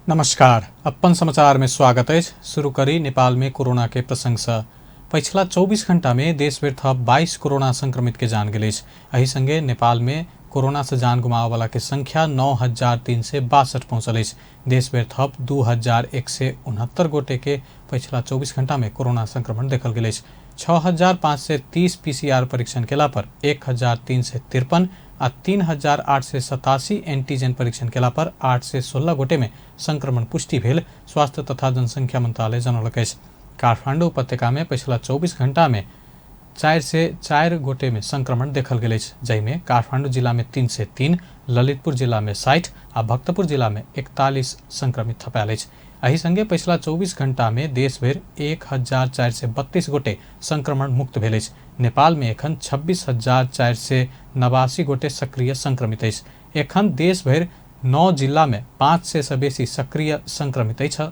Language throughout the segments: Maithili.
नमस्कार, अप्पन समाचार में स्वागत अछि। शुरू करी नेपाल में कोरोना के प्रसंग से। पछिला 24 घंटा में देश भरि थप 22 कोरोना संक्रमित के जान गेल अछि। एहि संगे नेपाल में कोरोना से जान गुमाबय वाला के संख्या 9,362 पहुंचल अछि। देश भरि थप 2,169 गोटे के पछिला 24 घंटा में कोरोना संक्रमण देखल गेल अछि। 6,530 पीसीआर परीक्षण केला पर 1,353 आ 3,887 एंटीजन परीक्षण केला पर 816 गोटे में संक्रमण पुष्टि भेल स्वास्थ्य तथा जनसंख्या मंत्रालय जनौलक अछि। काठमांडू उपत्यका में पछिला 24 घंटा में 404 गोटे में संक्रमण देखल गेल अछि, जाहिमे काठमांडू जिला में 303, ललितपुर जिला में 60 आ भक्तपुर जिला में 41 संक्रमित थपायल अछि। एहि संगे पछिला 24 घंटा में देश भरि 1,432 गोटे संक्रमण मुक्त भेल अछि। नेपाल में एखन 26,489 गोटे सक्रिय संक्रमित अछि। एखन देश भरि 9 जिला में 500 से बेसी सक्रिय संक्रमित अछि।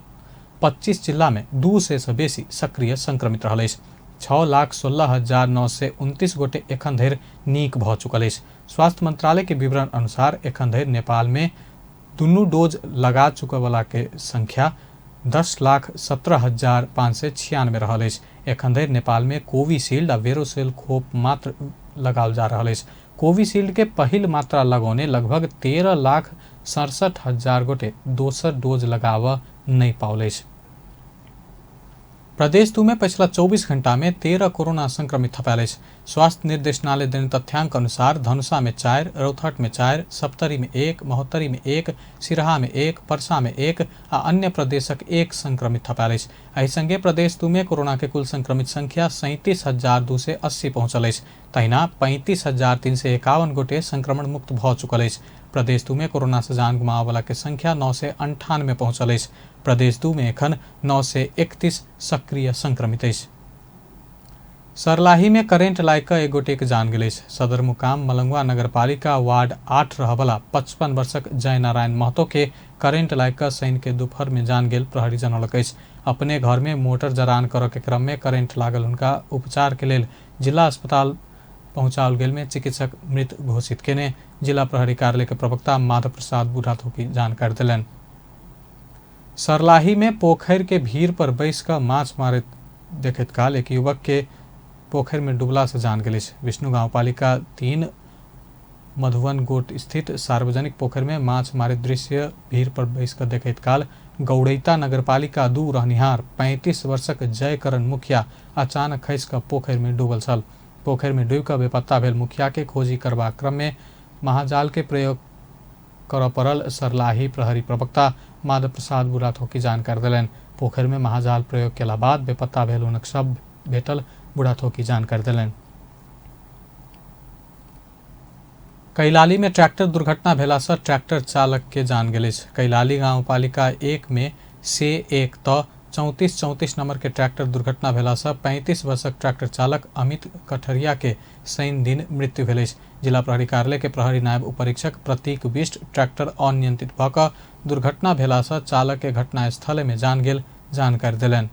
25 जिला में 200 से बेसी सक्रिय संक्रमित रहल अछि। 6,16,929 गोटे एखन धरि नीक भऽ चुकल अछि। स्वास्थ्य मंत्रालय के विवरण अनुसार एखन धरि नेपाल में दुनू डोज लगा चुकल वाला के संख्या 10,17,596 रहल अछि। एखन धरि नेपाल में कोविशील्ड आ वेरोसेल खोप मात्र लगाओल जा रहल अछि। कोविशील्ड के पहिल मात्रा लगौने लगभग 13,67,000 गोटे दोसर डोज लगाबऽ नहि पाओल अछि। प्रदेश 2 में पछिला 24 घंटा में 13 कोरोना संक्रमित थपायल अछि। स्वास्थ्य निर्देशनालय देने तथ्यांक अनुसार धनुषा में 4, रौतहट में 4, सप्तरी में 1, महोत्तरी में 1, सिरहा में 1, परसा में 1 आ अन्य प्रदेशक 1 संक्रमित थपायल अछि। एहि संगे प्रदेश 2 में कोरोना के कुल संक्रमित संख्या 37,280 पहुंचल अछि। तहिना 35,351 गोटे संक्रमण मुक्त भऽ चुकल अछि। प्रदेश 2 में कोरोना से जान गुमाबय वाला के संख्या 998 पहुंचल अछि। प्रदेश 2 में एखन 931 सक्रिय संक्रमित अछि। सरलाही में करेंट लागि कऽ एक गोटे के जान गेल अछि। सदरमुकाम मलंगवा नगरपालिका वार्ड 8 रहबला 55 वर्षक जयनारायण महतो के करेंट लागि कऽ शनि के दोपहर में जान गेल प्रहरी जनौलक अछि। अपने घर में मोटर जरान करऽ के क्रम में करेंट लागल हुनका उपचार के लेल जिला अस्पताल पहुंचाओल गेल में चिकित्सक मृत घोषित केने जिला प्रहरी कार्यालय के प्रवक्ता माधव प्रसाद बुढ़ाथोकी जानकारी देलनि। सरलाही में पोखरि के भीड़ पर बैस कऽ माछ मारैत देखैत काल एक युवक के पोखरि में डूबला से जान गेल अछि। विष्णु गांवपालिका 3 मधुवन गोट स्थित सार्वजनिक पोखरि में माछ मारैत दृश्य भीड़ पर बैस कऽ देखैत काल गौड़ैता नगरपालिका 2 रहनिहार 35 वर्षक जयकरण मुखिया अचानक खसि कऽ पोखरि में डूबल छल। पोखरि में डूबि कऽ बेपत्ता भेल मुखिया के खोजी करबाक क्रम में महाजाल के प्रयोग करऽ पड़ल सरलाही प्रहरी प्रवक्ता माधव प्रसाद बुढ़ाथोकी जानकारी देलनि। पोखरि में महाजाल प्रयोग केला बाद बेपत्ता भेल हुनक शव भेटल बुढ़ाथोकी जानकारी देलनि। कैलाली में ट्रैक्टर दुर्घटना भेला से ट्रैक्टर चालक के जान गेल अछि। कैलाली गांवपालिका 1 में से 1 त 3434 नंबर के ट्रैक्टर दुर्घटना भेला से 35 वर्षक ट्रैक्टर चालक अमित कठरिया के शनि दिन मृत्यु भेल अछि। जिला प्रहरी कार्यालय के प्रहरी नायब उपरीक्षक प्रतीक बिष्ट ट्रैक्टर अनियंत्रित भऽ कऽ दुर्घटना भेला से चालक के घटनास्थल में जान गेल जानकारी देलनि।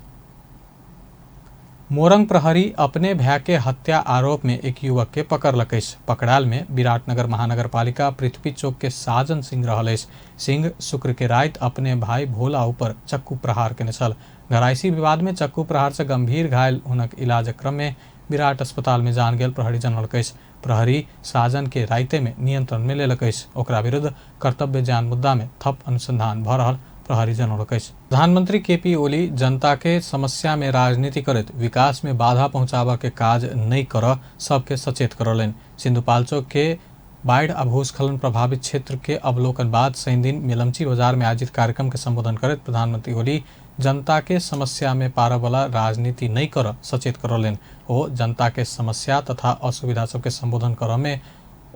मोरंग प्रहरी अपने भाई के हत्या आरोप में एक युवक के पकड़लक अछि। पकड़ायल में विराटनगर महानगरपालिका पृथ्वी चौक के साजन सिंह रहल अछि। सिंह शुक्र के राति अपने भाई भोला ऊपर चक्कू प्रहार केने छल। घरायसी विवाद में चक्कू प्रहार से गंभीर घायल हुनक इलाजक क्रम में विराट अस्पताल में जान गेल प्रहरी जनौलक अछि। प्रहरी साजन के राइते में नियंत्रण में लेलक अछि। ओकरा विरुद्ध कर्तव्य जान मुद्दा में थप अनुसंधान भऽ रहल प्रहरी जनौलक अछि। प्रधानमंत्री केपी ओली जनता के समस्या में राजनीति करैत विकास में बाधा पहुंचाबऽ के काज नहि करऽ सबके सचेत करौलनि। सिंधुपाल्चोक के बाढ़ि आ भूस्खलन प्रभावित क्षेत्र के अवलोकन बाद शनि दिन मेलम्ची बाजार में आयोजित कार्यक्रम के संबोधन करैत प्रधानमंत्री ओली जनता के समस्या में पारऽ वाला राजनीति नहि करऽ सचेत करौलनि। ओ जनता के समस्या तथा असुविधा सबके संबोधन करऽ में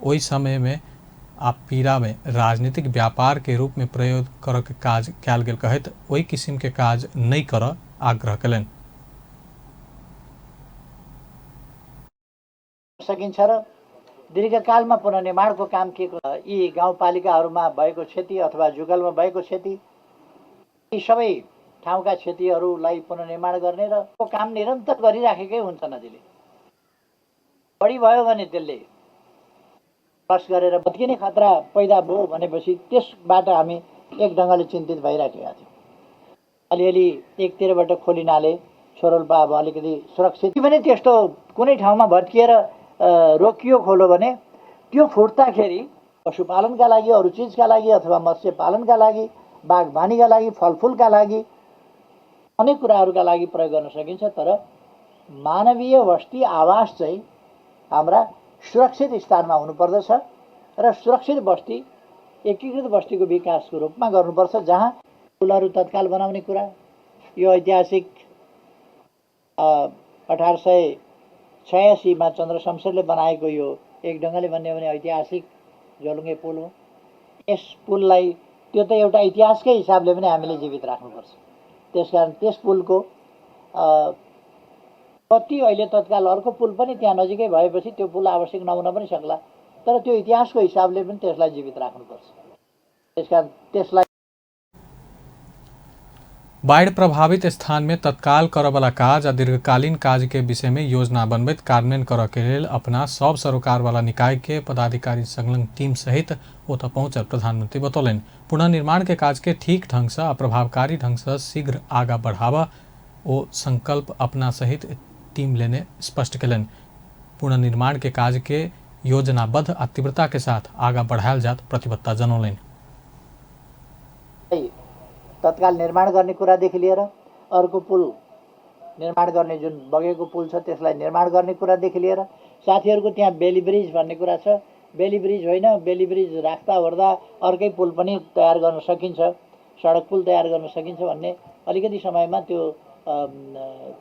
ओहि समय में आ पीड़ा में राजनीतिक व्यापार के रूप में प्रयोग करऽ के काज कयल गेल कहैत ओहि किसिम के काज नहि करऽ आग्रह कयलनि। सकिन्छ र दीर्घकालमा पुनर्निर्माणको काम के यी गाउँपालिकाहरूमा भएको क्षति अथवा जुगलमा भएको क्षति यी सबै ठाउँका क्षतिहरूलाई पुनर्निर्माण गर्ने र काम निरन्तर गरिराखेकै हुन्छ। नदीले बढी भयो भने त्यसले क्रस गरेर भत्किने खतरा पैदा भयो भनेपछि त्यसबाट हामी एक ढङ्गले चिन्तित भइराखेका थियौँ। अलिअलि एकतिरबाट खोलिनाले छोरोल्पा अब अलिकति सुरक्षित पनि त्यस्तो कुनै ठाउँमा भत्किएर रोकियो खोलो भने त्यो फुट्दाखेरि पशुपालनका लागि, अरू चिजका लागि अथवा मत्स्य पालनका लागि, बागवानीका लागि, फलफुलका लागि, अनेक कुराहरूका लागि प्रयोग गर्न सकिन्छ। तर मानवीय बस्ती आवास चाहिँ हाम्रा सुरक्षित स्थानमा हुनुपर्दछ र सुरक्षित बस्ती एकीकृत बस्तीको विकासको रूपमा गर्नुपर्छ, जहाँ पुलहरू तत्काल बनाउने कुरा। यो ऐतिहासिक 1886मा चन्द्र शमशेरले बनाएको यो एक ढङ्गले भन्यो भने ऐतिहासिक झोलुङ्गे पुल हो। यस पुललाई त्यो त एउटा इतिहासकै हिसाबले पनि हामीले जीवित राख्नुपर्छ। त्यसकारण त्यस पुलको कति अहिले तत्काल अर्को पुल पनि त्यहाँ नजिकै भएपछि त्यो पुल आवश्यक नहुन पनि सक्ला, तर त्यो इतिहासको हिसाबले पनि त्यसलाई जीवित राख्नुपर्छ। त्यसकारण त्यसलाई बाढ़ प्रभावित स्थान में तत्काल करऽ काज आ दीर्घकालीन काज के विषय में योजना बनबैत कार्यान्वयन करऽ के लेल अपना सब सरोकार वाला निकाय के पदाधिकारी संलग्न टीम सहित ओतऽ पहुंचल प्रधानमंत्री बतौलनि। पुनर्निर्माण के काज के ठीक ढंग से आ प्रभावकारी ढंग से शीघ्र आगा बढ़ावा ओ संकल्प अपना सहित टीम लेने स्पष्ट कयलनि। पुनर्निर्माण के काज के योजनाबद्ध आ तीव्रता के साथ आगा बढ़ायल जात प्रतिबद्धता जनौलनि। तत्काल निर्माण गर्ने कुरादेखि लिएर अर्को पुल निर्माण गर्ने, जुन बगेको पुल छ त्यसलाई निर्माण गर्ने कुरादेखि लिएर साथीहरूको त्यहाँ बेली ब्रिज भन्ने कुरा छ। बेली ब्रिज होइन, बेली ब्रिज राख्दा ओर्दा अर्कै पुल पनि तयार गर्न सकिन्छ, सडक पुल तयार गर्न सकिन्छ भन्ने अलिकति समयमा त्यो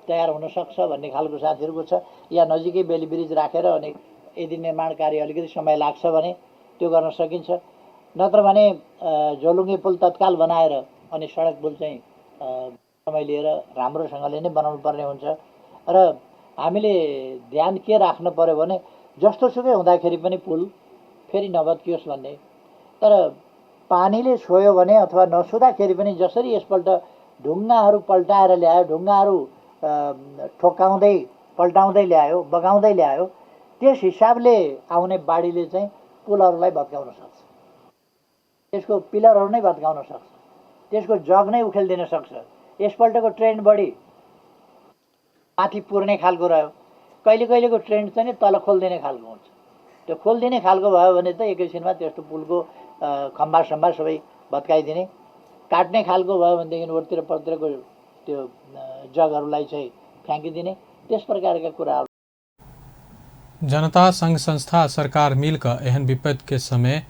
तयार हुनसक्छ भन्ने खालको साथीहरूको छ। या नजिकै बेली ब्रिज राखेर अनि यदि निर्माण कार्य अलिकति समय लाग्छ भने त्यो गर्न सकिन्छ, नत्र भने झोलुङ्गे पुल तत्काल बनाएर अनि सडक पुल चाहिँ समय लिएर राम्रोसँगले नै बनाउनु पर्ने हुन्छ। र हामीले ध्यान के राख्नु पर्यो भने जस्तो सुकै हुँदाखेरि पनि पुल फेरि नभत्कियोस् भन्ने, तर पानीले छोयो भने अथवा नछुँदाखेरि पनि जसरी यसपल्ट ढुङ्गाहरू पल्टाएर ल्यायो, ढुङ्गाहरू ठोक्काउँदै पल्टाउँदै ल्यायो, बगाउँदै ल्यायो, त्यस हिसाबले आउने बाढीले चाहिँ पुलहरूलाई भत्काउन सक्छ, त्यसको पिलरहरू नै भत्काउन सक्छ, त्यसको जग नै उखेलिदिन सक्छ। यसपल्टको ट्रेन्ड बढी माथि पुर्ने खालको रह्यो, कहिले कहिलेको ट्रेन्ड चाहिँ तल खोलिदिने खालको हुन्छ। त्यो खोलिदिने खालको भयो भने त एकैछिनमा त्यस्तो पुलको खम्बा सम्बा सबै भत्काइदिने, काट्ने खालको भयो भनेदेखि वरतिर परतिरको त्यो जगहरूलाई चाहिँ फ्याँकिदिने, त्यस प्रकारका कुराहरू। जनता, संघ संस्था, सरकार मिलकर एहन विपत्ति के समय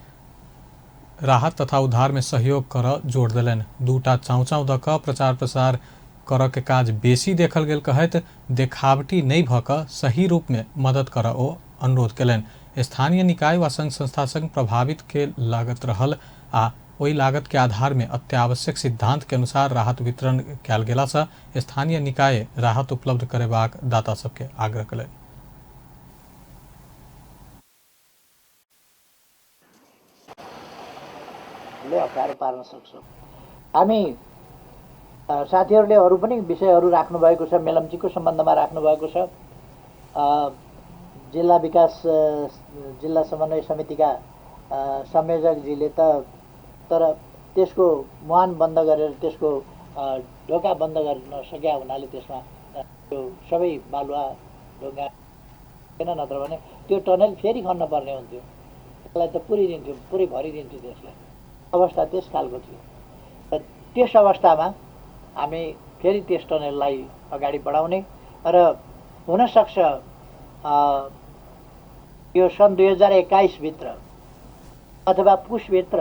राहत तथा उद्धार में सहयोग कर जोड़ देलनि। दूटा चाँव चाँव दऽ कऽ प्रचार प्रसार करऽ के काज बेसी देखल गेल कहैत देखावटी नहि भऽ कऽ सही रूप में मदद करऽ ओ अनुरोध कयलनि। स्थानीय निकाय वा संघ संस्था संग प्रभावित के लागत रहल आ ओहि लागत के आधार में अत्यावश्यक सिद्धांत के अनुसार राहत वितरण कयल गेला सँ स्थानीय निकाय राहत उपलब्ध करेबाक दाता सबके आग्रह कयलनि। ले अप्ठ्यारो पार्न सक्छौँ। हामी साथीहरूले अरू पनि विषयहरू राख्नुभएको छ, मेलम्चीको सम्बन्धमा राख्नुभएको छ। जिल्ला विकास जिल्ला समन्वय समितिका संयोजकजीले त तर त्यसको मुहान बन्द गरेर त्यसको ढोका बन्द गर्न सकेका हुनाले त्यसमा त्यो सबै बालुवा ढुङ्गा थिएन, नत्र भने त्यो टनेल फेरि खन्न पर्ने हुन्थ्यो, त्यसलाई त पुरिदिन्थ्यो, पुरै भरिदिन्थ्यो त्यसलाई। अवस्था त्यस खालको थियो र त्यस अवस्थामा हामी फेरि त्यस टनेललाई अगाडि बढाउने र हुनसक्छ यो सन् 2021 भित्र अथवा पुसभित्र।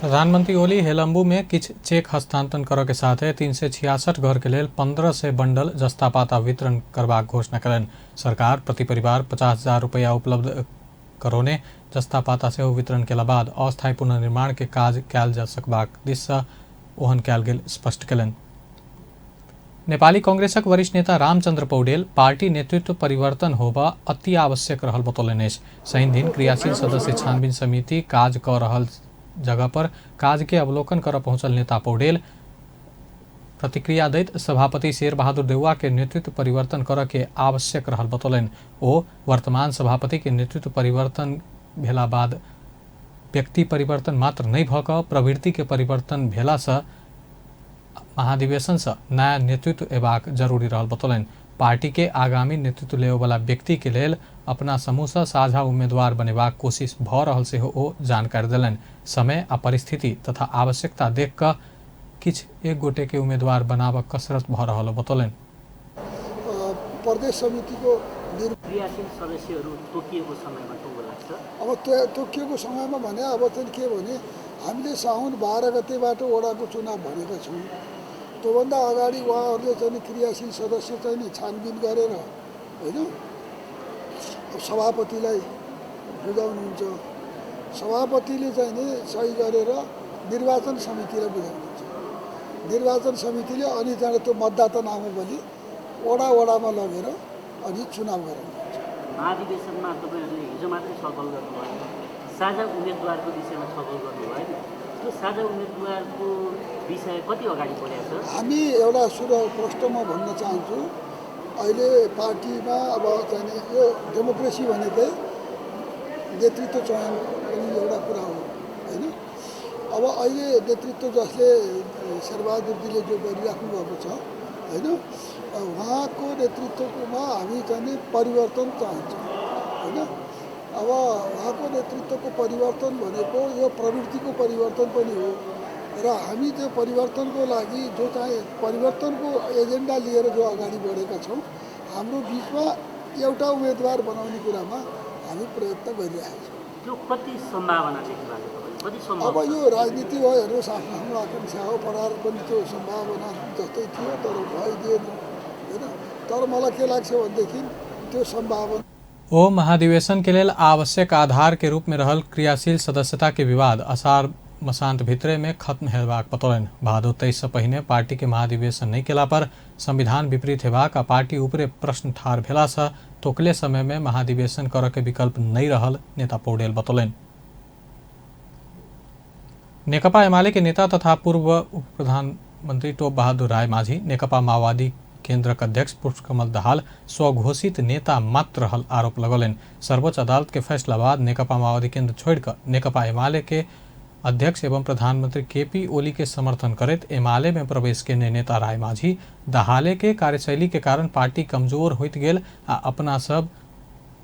प्रधानमंत्री ओली हेलम्बू में किछ चेक हस्तांतरण करऽ के साथे 366 घर के लेल 1500 बंडल जस्ता पाता वितरण करबाक घोषणा कयलनि। सरकार प्रति परिवार 50,000 रुपया उपलब्ध करौने जस्ता पाता सेहो वितरण केला बाद अस्थायी पुनर्निर्माण के काज कयल जा सकबाक दिस सँ ओहन कयल गेल स्पष्ट कयलनि। नेपाली कांग्रेसक वरिष्ठ नेता रामचंद्र पौडेल पार्टी नेतृत्व परिवर्तन होबा अति आवश्यक रहल बतौलनि अछि। शनि दिन क्रियाशील सदस्य छानबीन समिति काज कऽ रहल जगह पर काज के अवलोकन करऽ पहुंचल नेता पौडेल प्रतिक्रिया दैत सभापति शेर बहादुर देउवा के नेतृत्व परिवर्तन करऽ के आवश्यक रहल बतौलनि। ओ वर्तमान सभापति के नेतृत्व परिवर्तन भेला बाद व्यक्ति परिवर्तन मात्र नहि भऽ कऽ प्रवृत्ति के परिवर्तन भेलासँ महाधिवेशनसँ नया नेतृत्व एबाक जरूरी रहल बतौलनि। पार्टी के आगामी नेतृत्व लेबऽवला व्यक्ति के लेल अपना समूहसँ साझा उम्मेदवार बनेबाक कोशिश भऽ रहल सेहो ओ जानकारी देलनि। समय आ परिस्थिति तथा आवश्यकता देख कऽ किछु एक गोटे के उम्मेदवार बनाबऽ कसरत भऽ रहल बतौलनि। प्रदेश समितिको क्रियाशील सदस्यहरू तोकिएको समयमा टुङ्गो लाग्छ। अब तोकिएको समयमा भने अब चाहिँ के भने हामीले साउन 12 गतेबाट वडाको चुनाव भनेका छौँ। त्योभन्दा अगाडि उहाँहरूले चाहिँ क्रियाशील सदस्य चाहिँ छानबिन गरेर होइन सभापतिलाई बुझाउनुहुन्छ, सभापतिले चाहिँ नि सही गरेर निर्वाचन समितिलाई बुझाउनुहुन्छ, निर्वाचन समितिले अनि त्यहाँबाट त्यो मतदाता नामावली वडा वडामा लगेर अनि चुनाव गराउनुहुन्छ। महाधिवेशनमा तपाईँहरूले हिजो मात्रै छलफल गर्नुभयो, साझा उम्मेदवारको विषयमा छलफल गर्नुभयो नि, त्यो साझा उम्मेदवारको विषय कति अगाडि बढेको छ? हामी एउटा सुरु प्रश्न म भन्न चाहन्छु, अहिले पार्टीमा अब चाहिँ यो डेमोक्रेसी भनेकै नेतृत्व चयन पनि एउटा कुरा हो होइन। अब अहिले नेतृत्व जसले शेरबहादुरजीले जो गरिराख्नु भएको छ होइन, उहाँको नेतृत्वमा हामी चाहिँ परिवर्तन चाहन्छौँ होइन। अब उहाँको नेतृत्वको परिवर्तन भनेको यो प्रवृत्तिको परिवर्तन पनि हो र हामी त्यो परिवर्तनको लागि जो चाहिँ परिवर्तनको एजेन्डा लिएर जो अगाडि बढेका छौँ, हाम्रो बिचमा एउटा उम्मेदवार बनाउने कुरामा हामी प्रयत्न गरिरहेका छौँ। त्यो कति सम्भावना देख्नु? अब यो राजनीति हो, हेर्नुहोस्, आफ्नो आफ्नो आकाङ्क्षा हो। परार पनि त्यो सम्भावना जस्तै थियो तर भइदिएन होइन। तर मलाई के लाग्छ भनेदेखि त्यो सम्भावना ओ महाधिवेशन के लेल आवश्यक आधार के रूप में रहल क्रियाशील सदस्यता के विवाद असार मसांत भितरे में खत्म हेबाक बतौलनि। भादो 23 से पहिने पार्टी के महाधिवेशन नहीं केला पर संविधान विपरीत हेबाक आ पार्टी ऊपरे प्रश्न ठाढ़ भेला से तोकले समय में महाधिवेशन करऽ के विकल्प नहीं रहल नेता पौडेल बतौलनि। नेकपा एमाले के नेता तथा पूर्व उप प्रधानमंत्री टोप बहादुर राय माझी नेकपा माओवादी केंद्रक अध्यक्ष पुष्पकमल दाहाल स्वघोषित नेता मात्र रहल आरोप लगौलनि। सर्वोच्च अदालत के फैसला बाद नेकपा माओवादी केंद्र छोड़िकऽ नेकपा एमाले के अध्यक्ष एवं प्रधानमंत्री केपी ओली के समर्थन करैत एमाले में प्रवेश केने नेता राय माझी दाहाले के कार्यशैली के कारण पार्टी कमजोर होइत गेल आ अपना सब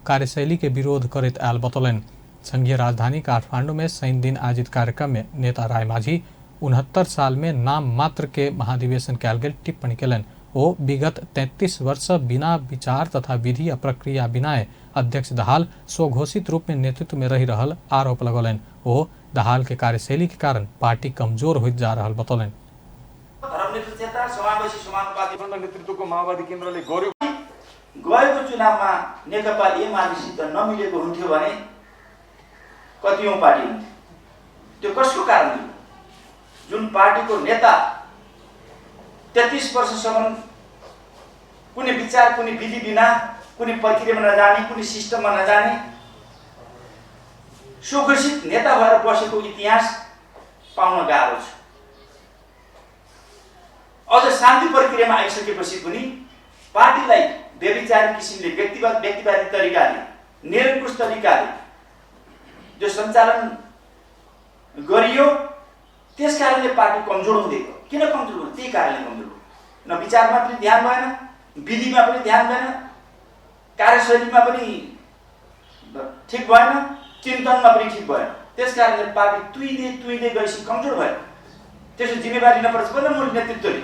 कार्यशैली के विरोध करैत आयल बतौलनि। संघीय राजधानी काठमांडू में शनि दिन आयोजित कार्यक्रम में नेता राय माझी 69 साल में नाम मात्र के महाधिवेशन कयल गेल टिप्पणी केलनि। ओ विगत 33 वर्ष बिना विचार तथा विधि आ प्रक्रिया बिना अध्यक्ष दाहाल स्वघोषित रूप में नेतृत्व में रहि रहल आरोप लगौलनि। ओ दाहाल के कार्यशैली के कारण पार्टी कमजोर होइत जा रहल बतौलनि। नेतृत्वको माओवादी केन्द्रले गर्यो गएको चुनावमा नेकपा एमालेसित नमिलेको हुन्थ्यो भने कतिौँ पार्टी हुन्थ्यो। त्यो कसको कारणले? जुन पार्टीको नेता 33 वर्षसम्म कुनै विचार, कुनै विधि बिना, कुनै प्रक्रियामा नजाने, कुनै सिस्टममा नजाने स्वघोषित नेता भएर बसेको इतिहास पाउन गाह्रो छ। अझ शान्ति प्रक्रियामा आइसकेपछि पनि पार्टीलाई व्यभिचारी किसिमले, व्यक्तिवादी तरिकाले, निरङ्कुश तरिकाले जो सञ्चालन गरियो त्यस कारणले पार्टी कमजोर हुँदै गयो। किन कमजोर भयो? त्यही कारणले कमजोर भयो। न विचारमा पनि ध्यान भएन, विधिमा पनि ध्यान भएन, कार्यशैलीमा पनि ठिक भएन, चिन्तनमा पनि ठिक भएन। त्यस कारणले पार्टी तुइँदै तुइँदै गएपछि कमजोर भयो। त्यसको जिम्मेवारी लिनुपर्छ पनि मूल नेतृत्वले।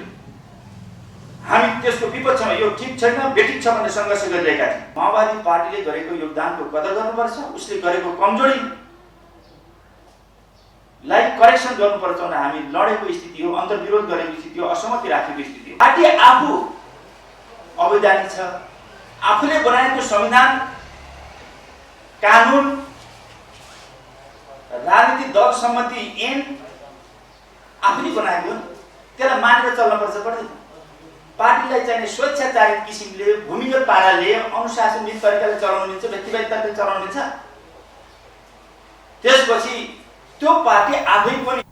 हामी त्यसको विपक्षमा यो ठिक छैन, बेठिक छ भन्ने सङ्घर्ष गरिरहेका थियौँ। माओवादी पार्टीले गरेको योगदानको कदर गर्नुपर्छ, उसले गरेको कमजोरीलाई करेक्सन गर्नुपर्छ भनेर हामी लडेको स्थिति हो, अन्तर्विरोध गरेको स्थिति हो, असहमति राखेको स्थिति हो। पार्टी आफू अवैधानिक छ, आफूले बनाएको संविधान, कानुन, राजनीतिक दल सम्बन्धी ऐन आफूले बनाएको हो, त्यसलाई मानेर चल्नुपर्छ पर्दैन। पार्टीलाई चाहिने स्वेच्छाचारित किसिमले, भूमिगत पाराले, अनुशासनिक तरिकाले चलाउनु मिल्छ, व्यक्तिवादी तरिकाले चलाउनु मिल्छ। त्यसपछि त्यो पार्टी आफै पनि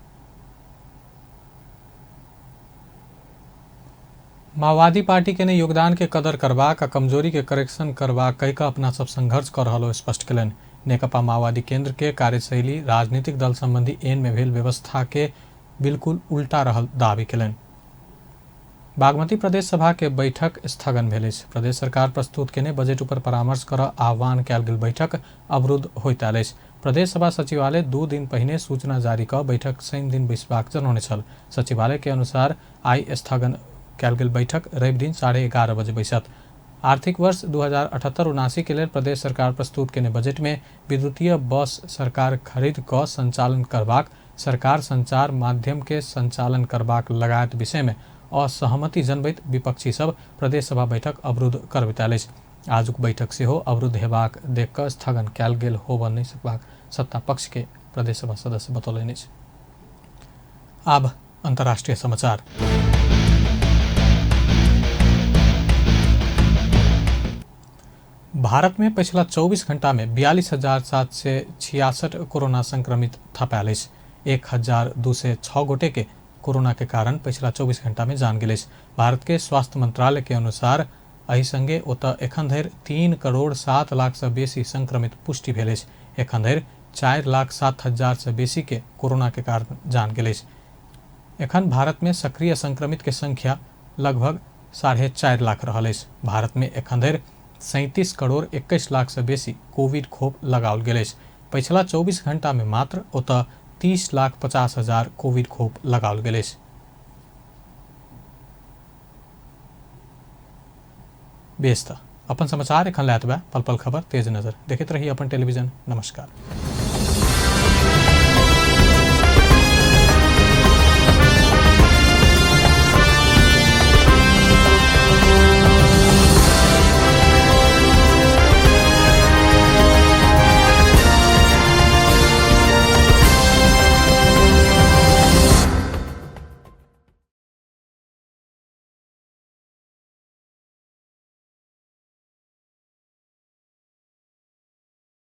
माओवादी पार्टी के ने योगदान के कदर करबाक आ कमजोरी के करेक्शन करबाक कहि कऽ अपना सब संघर्ष कर रहल स्पष्ट केलनि। नेकपा माओवादी केंद्र के कार्यशैली राजनीतिक दल संबंधी एन में भेल व्यवस्था के बिल्कुल उल्टा रहल दावी केलनि। बागमती प्रदेश सभा के बैठक स्थगन भेल अछि। प्रदेश सरकार प्रस्तुत केने बजट ऊपर परामर्श कर आह्वान कयल गेल बैठक अवरुद्ध होइत आयल अछि। प्रदेश सभा सचिवालय 2 दिन पहिने सूचना जारी कऽ बैठक शनि दिन बैसबाक जनौने छल। सचिवालय के अनुसार आइ स्थगन कयल गेल बैठक रवि दिन 11:30 बजे बैसत। आर्थिक वर्ष 2078-79 के लेल प्रदेश सरकार प्रस्तुत केने बजट में विद्युतीय बस सरकार खरीद कऽ संचालन करबाक, सरकार संचार माध्यम के संचालन करबाक लगायत विषय में असहमति जनबैत विपक्षी सब प्रदेश सभा बैठक अवरुद्ध करबैत आयल अछि। आजुक बैठक सेहो अवरुद्ध हेबाक देख कऽ स्थगन कयल गेल होबऽ नहि सकबाक सत्ता पक्ष के प्रदेश सभा सदस्य बतौलनि अछि। आब अंतर्राष्ट्रीय समाचार। भारत में पिछला 24 घंटा में 42,766 कोरोना संक्रमित थपायल अछि। 1,206 गोटे के कोरोना के कारण पिछला 24 घंटा में जान गेल अछि। भारत के स्वास्थ्य मंत्रालय के अनुसार एहि संगे ओतऽ एखन धरि 3 करोड़ 7 लाख से बेसी संक्रमित पुष्टि भेल अछि। एखन धरि 4,07,000 से बेसी के कोरोना के कारण जान गेल अछि। एखन भारत में सक्रिय संक्रमित के संख्या लगभग 4.5 लाख रहल अछि। भारत में एखन धरि 37 करोड़ 21 लाख से बेसी कोविड खोप लगाओल गेल अछि। पिछला 24 घंटा में मात्र ओतऽ 30,50,000 कोविड खोप लगाओल गेल अछि। बेस त अपन समाचार एखन लए पल पल खबर तेज नजर देखैत रही अपन टेलीविजन। नमस्कार।